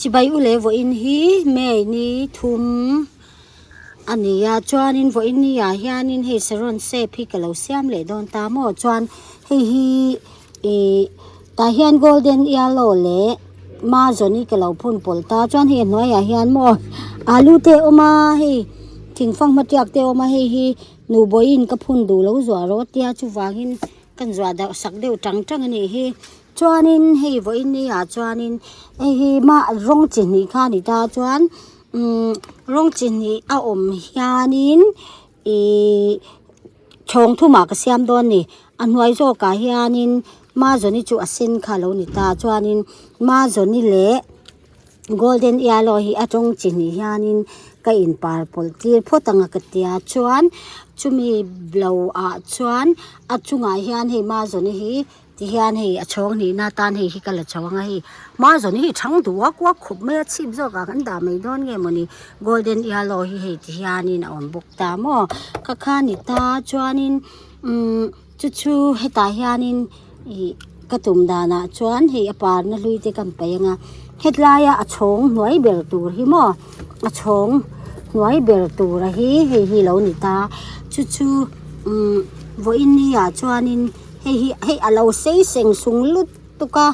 Chibai u leh vawiin hi May ni thum a ni a chuanin vawiin ni ah hianin hei saron shape hi ka lo siam leh dawn ta maw chuan hei hi ih tah hian golden yellow leh mazon hi ka lo phun pawlh ta chuan hei a hnuaiah hian maw alu te a awm a hei thing fanghma tiak te a awm a hei hi nubawiin ka phun duh lo zuah rawh tia chuvangin kan zuah deuh sak deuh tang tang a nih hi. Chuanin hei vawiin ni ah chuanin hei hi mah rawng chi hnih kha a ni ta chuan umm rawng chi hnih a awm hianin ihh chhawng thumah ka siam dawn a ni a hnuai zawkah hianin mazawni chu a sen kha a lo ni ta chuanin mazawni leh golden yellow hi a tawng chi hnih hianin ka in par pawlh tir phawt ang a ka tia chuan chumi lo ah chuan a chungah hian hei mazawni hi. Tihian hei a chhawng hnihna atan hei hi ka la chho anga hei mazawni hi chhang duh a kuak khup mai a chhip zawk ah kan dah mai dawn nge mawni golden yellow hi hei tihianin a awm bawk ta maw ka kha ni ta chuanin umm chu chu hetah hianin ih ka tum danah chuan hei a parna hlui te kan paih anga hetlaia a chhawng hnuai ber tur hi maw a chhawng hnuai ber tura hi hei hi lo ni ta chu chu umm vawiin ni ah chuanin. Hei hi hei a lo sei seng sung lutuk a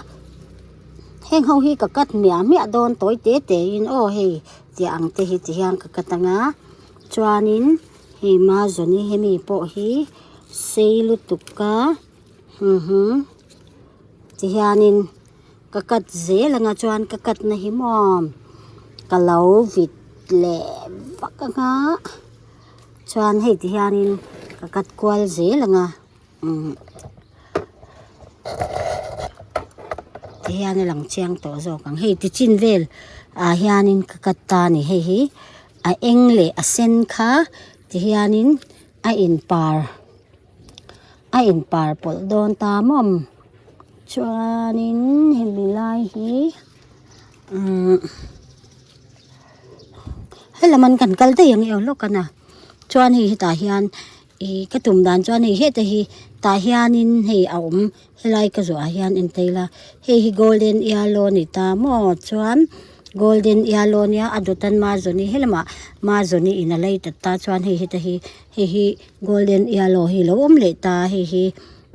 heng ho hi ka cut hmiah hmiah dawn tawi te te in aw hei tiah ang te hi ti hian ka cut anga chuanin hei mazawni hemi pawh hi sei lutuk a ti hianin ka cut zel anga chuan ka cut na hi maw ka lo vit leh vak anga chuan hei ti hianin ka cut kual zel anga. Ti hian a lang chiang tawh zawk ang hei ti chin vel ah hianin ka cut ta a ni hei hi a eng leh a sen kha ti hianin a in par a in par pawlh dawn ta mawm chuanin hemi lai hi umm helam an kan kal daih ang e aw lawk a na chuan hei hetah hian. Ih ka tum dan chuan hei heta hi tah hianin hei a awm helai ka zawh ah hian en thei ila hei hi golden yellow a ni ta maw chuan golden yellow ania a dawt a mazawni helamah mazawni in a lei ta ta chuan hei heta hi hei hi golden yellow hi alo awm leh ta hei hi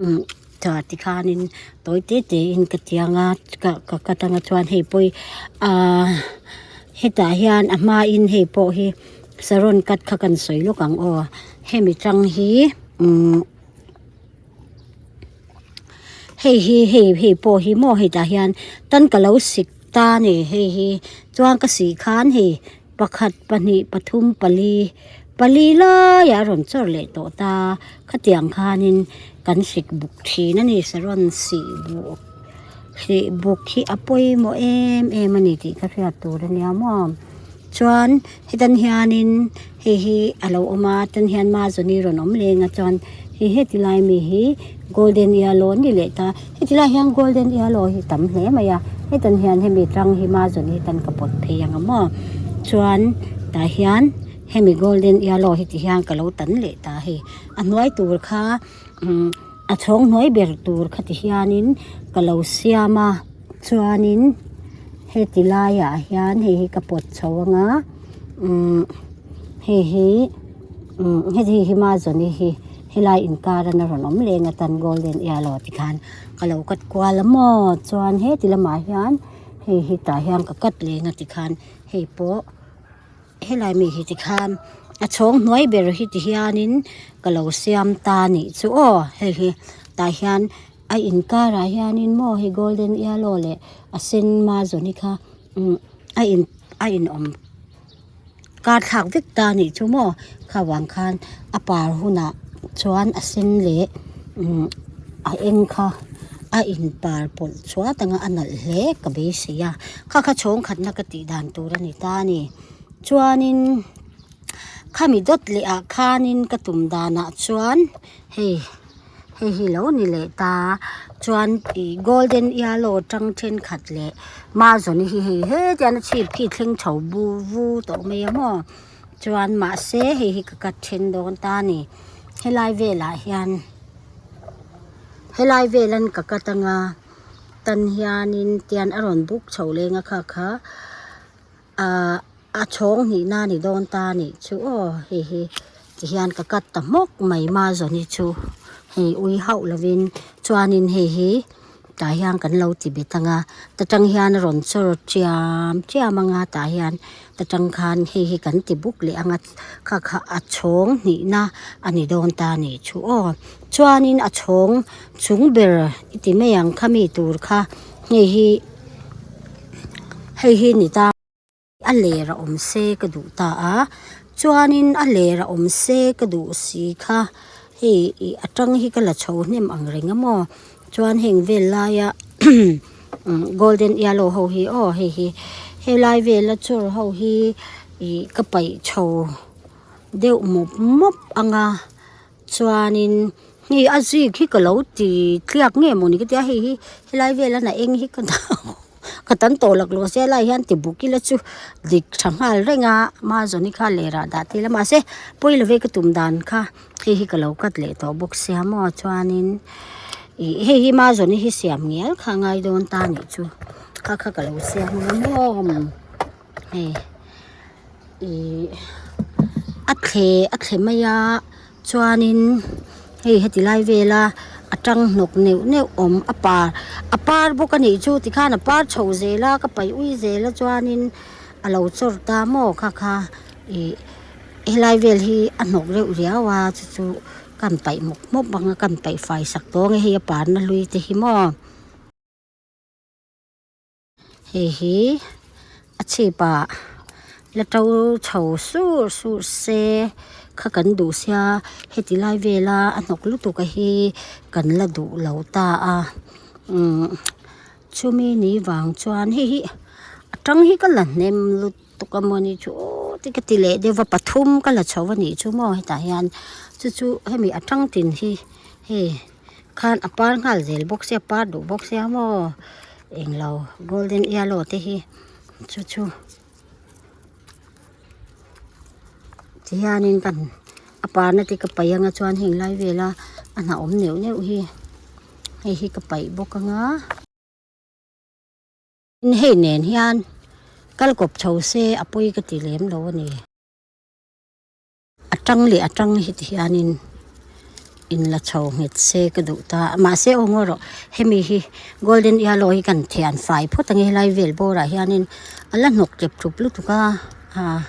umm tha tikhanin tawi te te in ka tiang a ka ka cut anga chuan hei pawh hi ahh hetah hian a hmain hei pawh hi saron cut kha kan sawi lawk ang aw hemi tang hi umm hei hi hei hei pawh hi maw hetah hian tan ka lo sik ta a ni hei hi chuan ka sih khan hei pakhat pahnih pathum pali pali laiah a rawn chawr leh tawh ta khatiang khanin kan sik buk thin a ni saron sih buk sih buk hi a pawimawh em em a ni tih ka hriat tur a nia maw chuan hetan hianin hei hi a lo awm a tan hian mazawni rawn awm leng a chuan hei heti lai mi hi golden yellow an ni leh ta heti lai hian golden yellow hi tam hle mai a hetan hian hemi tang hi mazawni tan ka pawt phei ang a maw chuan tah hian hemi golden yellow hi ti hian ka lo tan leh ta hei a hnuai tur kha umm a chhawng hnuai ber tur kha ti hianin ka lo siam a chuanin heti laiah hian hei hi ka pawt chho anga umm hei hi umm heti hi mazawni hi helai inkar a rawn awm leng atan golden yellow ti khan ka lo cut kual a maw chuan heti lamah hian hei hi tah hian ka cut leng a tikhan hei pawh. Helai mi hi tikhan a chhawng hnuai ber hi ti hianin ka lo siam ta a nih chu aw hei hi tah hian a inkarah hianin maw hei golden yellow leh a sen mazawni kha umm a in a inawm kar thlak vek ta a nih chu maw kha vang khan a par hunah chuan a sen leh umm a eng kha a in par pawlh chhuat anga a nalh hle ka beisei a kha kha chhawng khatna ka tih dan tur a ni ta a ni chuanin khami dawt leh ah khanin ka tum danah chuan hei hei hi lo ni leh ta chuan ih golden yellow tang thenkhat leh mazawni hi hei hetiang a chhip khi thleng chho bu vu tawh mai a maw. Chuan mahse hei hi ka cut then dawn ta a ni helai velah hian helai velan ka cut anga tan hianin tian a rawn buk chho leng a kha kha. Ahh a chhawng hnihna a ni dawn ta a nih chu aw hei hi tihian ka cut ta hmawk mai mazawni chu hei ui hauh lovin chuanin hei hi tah hian kan lo ti bet ang a ta tang hian a rawn chawr chiam chiam ang a tah hian ta tang khan hei hi kan ti buk leh ang a kha kha a chhawng hnihna a ni dawn ta a nih chu aw chuanin a chhawng chung ber i ti mai ang khami tur kha hei hi hei hi ni ta. A ler a awm se ka duh ta a, chuanin a ler a awm se ka duh si kha hei ih a tang hi ka la chho hnem ang reng a maw chuan heng vel laia golden yellow ho hi aw hei hi helai vela chawr ho hi ih ka paih chho deuh mawp mawp ang a. Chuanin hei a zik hi ka lo ti tliak nge mawni ka tia hei hi helai vela na eng hi ka ka tan tawh laklawh se helai hian ti buk ila chu dik tha nghal reng a Amazon hi kha lerah dah tel a mahse pawi love ka tum dan kha hei hi ka lo cut leh tawh bawk sia maw chuanin ih hei hi Amazon hi siam ngial kha a ngai dawn ta nih chu kha kha ka lo siam ang a maw hei. Ihh a thle a thle mai a chuanin hei heti lai vela a tang hnawk neuh neuh awm a par a par bawk a nih chu tikhan a par chho zel a ka paih ui zel a chuanin a lo chawr ta maw kha kha ih helai vel hi a hnawk reuh riau a chu chu ka han paih mawp mawp ang a ka han paih fai sak tawng e hei a parna hlui te hi maw. Hei hi a chhip ah la to chho sur sur se kha kan duh sia heti lai vela a hnawk lutuk a hi kan la duh lo ta a umm chumi ni vang chuan hei hi a tang hi ka la hnem lutuk a mawni chu aw te ka ti leh deuh va pathum ka la chho a nih chu maw hetah hian chu chu hemi a tang tin hi hei. Khan a par nghal zel bawk sia par duh bawk sia maw englo golden yellow te hi chu chu tihianin kan a parna te ka paih anga chuan heng lai vela a hnah awm neuh neuh hi hei hi ka paih bawk anga. Hei nen hian kal kawp chho se a pawi ka ti lem lo a ni. A tang leh a tang hi ti hianin in la chho nghet se ka duh ta a mahse aw ngaw rawh hemi hi golden yellow hi kan thian fai phawt ang e helai vel bawrah hianin a la hnawk tlep thup lutuk a ah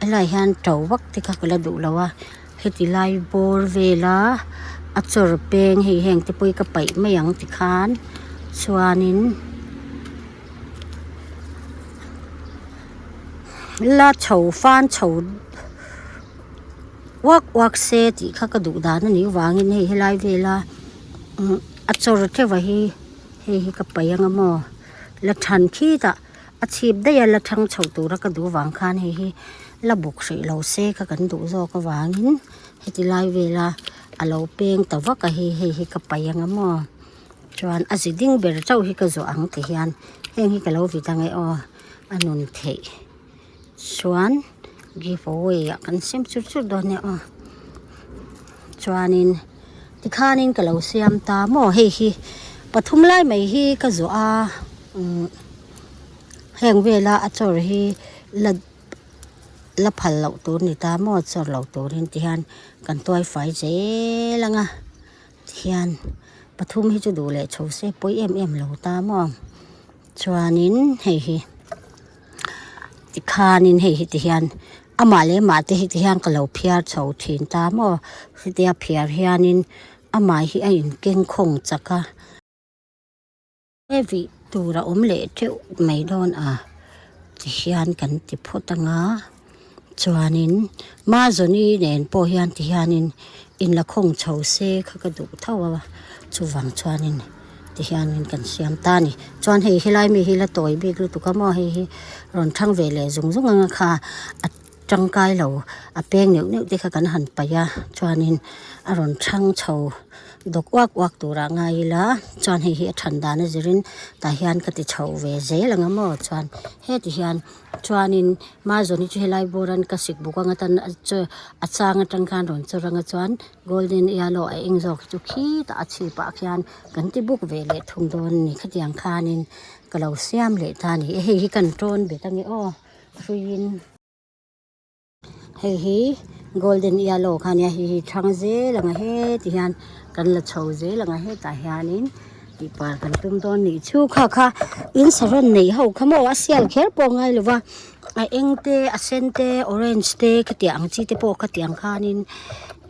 helaiah hian to vak te kha ka la duh lo a heti lai bawr vela a chawr peng hei heng te pawh hi ka paih mai ang tikhan chuanin. La chho fan chho uak uak se tih kha ka duh dan a nih vangin hei helai vela umm a chawr teuh a hi hei hi ka paih anga maw la than khitah a chhip daih a la thang chho tura ka duh vang khan hei hi la buk hrih lo se kha kan duh zawk avangin heti lai vela a lo peng ta vak a hi hei hi ka paih anga maw. Chuan a zi ding ber chauh hi ka zawh ang ti hian heng hi ka lo vit ang e aw a nun theih chuan give away ah kan sem chur chur dawn nia aw chuanin tikhanin ka lo siam ta maw hei hi pathum lai mai hi ka zawh a umm heng vela a chawr hi la la phal loh tur a ni ta maw chawr lo turin ti hian kan tuai fai zel ang a. Hian pathum hi chu duh leh chho se pawi em em lo ta maw chuanin hei hi tikhanin hei hi tihian amah leh amah te hi tihian ka lo phiar chho thin ta maw hetia phiar hianin amah hi a inkeng khawng chak a. He vih tur a awm leh teuh mai dawn a tihian kan ti phawt ang a chuanin Mazawni nen pawh hian tihianin inlakhawng chho se kha ka duh tho a chuvang chuanin tihianin kan siam ta a ni chuan hei helai mi hi la tawi bik lutuk a maw hei hi rawn thang ve leh zung zung ang a kha a tangkai lo a peng neuh neuh te kha kan han paih a chuanin a rawn thang chho dawk uak uak turah ngai ila chuan hei hi a than dan a zirin tah hian ka ti chho ve zel ang a maw chuan heti hian chuanin mazawni chu helai bawran ka sik buk anga tan a chang atang khan rawn chawr anga chuan golden yellow a eng zawk hi chu khitah a chhipah khian kan ti buk ve leh thung dawn a ni khatiang khanin. ka lo siam leh ta a ni e hei hi kan tawn bet ange aw hruiin. Hei hi golden yellow kha ania hei hi thang zel ang a heti hian kan la chho zel ang a hetah hianin tih par kan tum dawn nih chu kha kha in saron neih ho kha maw a sial kher pawh a ngai lo va a eng te a sen te orange te khatiang ang chi te pawh khatiang khanin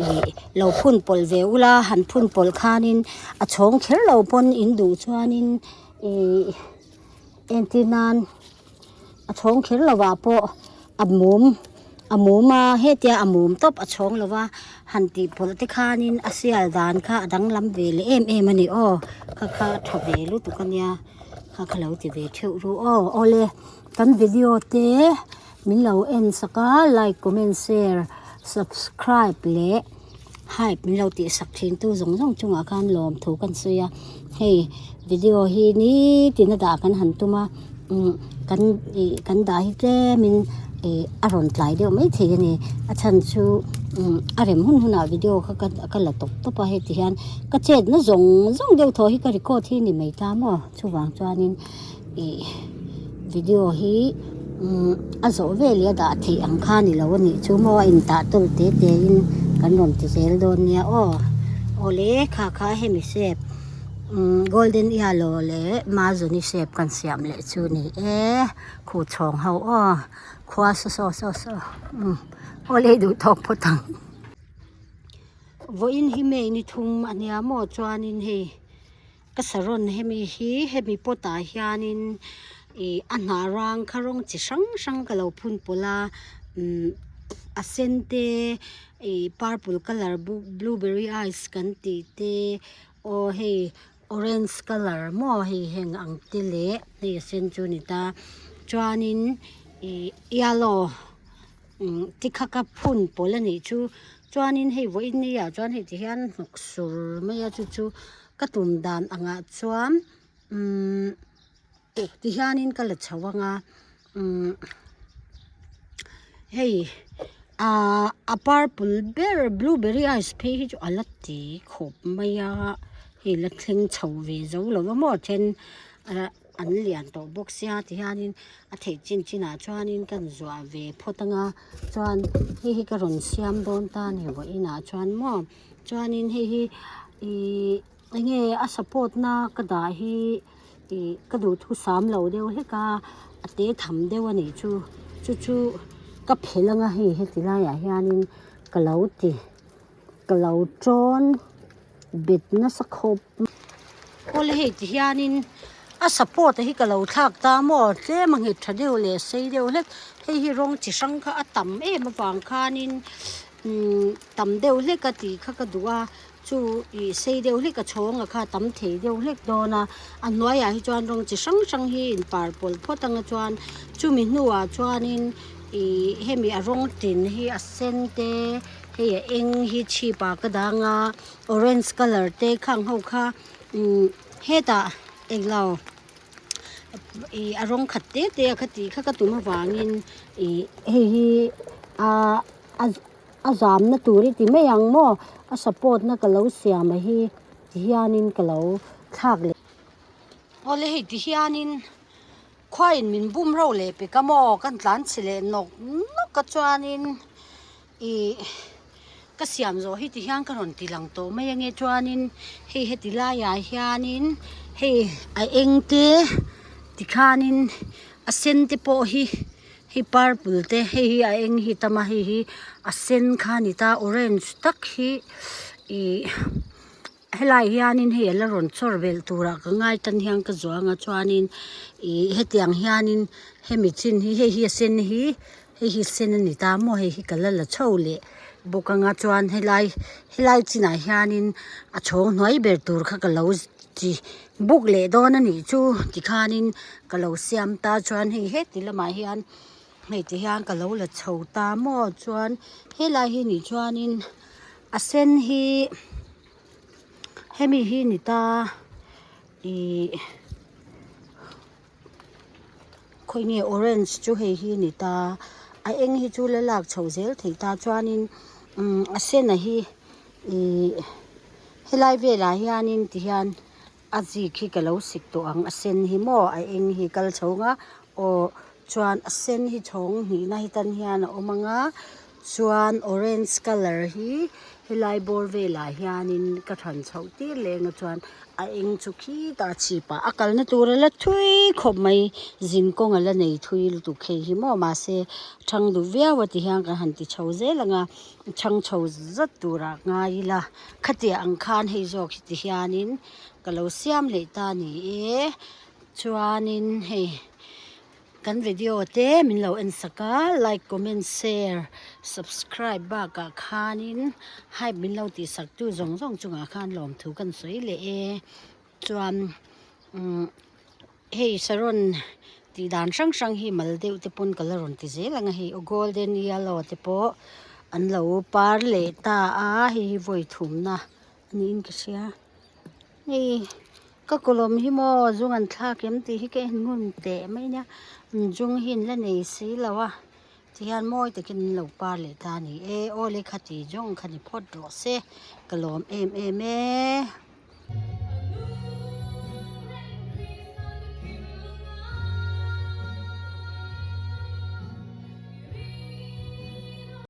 ih lo phun pawlh ve ula han phun pawlh khanin a chhawng kher lo pawn in duh chuanin ih entir nan. A chhawng kher lo ah pawh a mum a mum a hetia a mum tawp a chhawng lo va han tih pawlh te khanin a sial dan kha a danglam ve leh em em a ni aw kha kha a tha ve lutuk a nia kha kha lo ti ve theuh ru aw awle kan video te min lo en sak a like comment share subscribe leh hype min lo tih sak thin tu zawng zawng chungah khan lawm thu kan sawi a hei video hi nitin a dah kan han tum a umm kan ih kan dah hi tlem in ih a rawn tlai deuh maithei a ni a chhan chu umm a rem hun hunah video kha ka ka la tawp tawp a heti hian ka chetna zawng zawng deuh thaw hi ka record hi a ni mai ta maw chuvang chuanin. Ih video hi umm a zawh vel leh a dah theih ang kha ni lo a nih chu maw a intah tawl te te in kan rawn ti zel dawn nia aw awle kha kha hemi shape umm golden yellow leh mazawni shape kan siam leh chu ni e khuhchhawng ho aw khua saw saw saw saw umm awle duh tawk phawt ang vawiin hi May ni thum a nia maw chuanin hei. Ka saron hemi hi hemi pot ah hianin ih a hnah rang kha rawng chi hrang hrang ka lo phun pawlh a umm a sen te ih purple colour blueberry ice kan tih te aw hei orange colour maw hei heng ang te leh hei a sen chu a ni ta chuanin ih yellow. Umm tikha ka phun pawlh a nih chu chuanin hei vawiin ni ah chuan hei ti hian hnawk sur mai a chu chu ka tum dan angah chuan umm ti hianin ka la chho ang a umm hei ahh a purple ber blueberry ice phei hi chu a la ti khawp mai a hei la thleng chho ve zo lo a maw a then ah. An lian tawh bawk sia tihianin a theih chin chinah chuanin kan zuah ve phawt anga chuan hei hi ka rawn siam dawn ta a ni vawiinah chuan maw chuanin hei hi ihh eng nge a support na ka dah hi ih ka duhthusam lo deuh hlek a a te tham deuh a nih chu chu chu ka phelh anga hei heti laiah hianin ka lo ti ka lo tawn. Bet nasa khawp. Awle hei ti hianin a support a hi ka lo thlak ta maw tlem a nghet tha deuh leh sei deuh hlek hei hi rawng chi hrang kha a tam em avang khanin umm tam deuh hlek a tih kha ka duh a chu ih sei deuh hlek a chhawng a kha tam thei deuh hlek dawn a a hnuaiah hi chuan rawng chi hrang hrang hi inpar pawlh phawt anga chuan chumi hnuah chuanin ih hemi a rawng tin hi a sen te. Hei a eng hi chhip ah ka dang a orange colour te khang ho kha umm hetah englo ih a rawng khat te te a kha tih kha ka tum avangin ih hei hi ahh a a zamna tur hi ti mai ang maw a support na ka lo siam a hi ti hianin ka lo thlak leh awle hei ti hianin khuain min bum reuh leh pek a maw kan tlan chhe leh nawk nawk a chuanin. Ih ka siam zawh hi ti hian ka rawn ti lang tawh mai ange chuanin hei heti laiah hianin hei a eng te tikhanin a sen te pawh hi hei purple te hei hi a eng hi tam a hei hi a sen kha a ni ta orange tak hi ih helai hianin hei a la rawn chawr belh turah ka ngai tan hian ka zuang a chuanin ih hetiang hianin hemi chin hi hei hi a sen hi hei hi sen a ni ta maw hei hi ka la la chho leh bawk anga chuan helai helai chinah hianin a chhawng hnuai ber tur kha ka lo chi buk leh dawn a nih chu tikhanin ka lo siam ta chuan hei heti lamah hian hei ti hian ka lo la chho ta maw chuan helai hi nih chuanin. A sen hi hemi hi ni ta ih khawi nge orange chu hei hi ni ta a eng hi chu la lak chho zel thei ta chuanin umm a sen a hi ih helai velah hianin tihian. A zik hi ka lo sik tawh ang a sen hi maw a eng hi kal chhawng a aw chuan a sen hi chhawng hnihna hi tan hian a awm ang a chuan orange colour hi helai bawr velah hianin ka thlan chhoh tir leh eng a chuan a eng chu khitah a chhip ah a kalna tur a la thui khawp mai zin kawng a la nei thui lutuk hei hi maw mahse thang duh viau a ti hian kan han ti chho zel ang a thang chho zat turah ngai ila. Khatiang ang khan hei zawk hi ti hianin ka lo siam leh ta ni e chuanin hei kan video te min lo en sak a like comment share subscribe bakah khanin hype min lo tih sak tu zawng zawng chungah khan lawmthu kan sawi leh e chuan umm hei saron tih dan hrang hrang hi mal deuh te pawn ka la rawn ti zel ang a hei aw golden yellow te pawh an lo par leh ta a hei hi vawi thumna a niin ka hria hei ka kawlawm hi maw zung an thlak em tih hi ka en ngun teh mai nia zung hi an la nei si lo a tihian mawi takin an lo par leh ta a ni e aw le khati zawng kha ni phawt rawh se ka lawm em em e.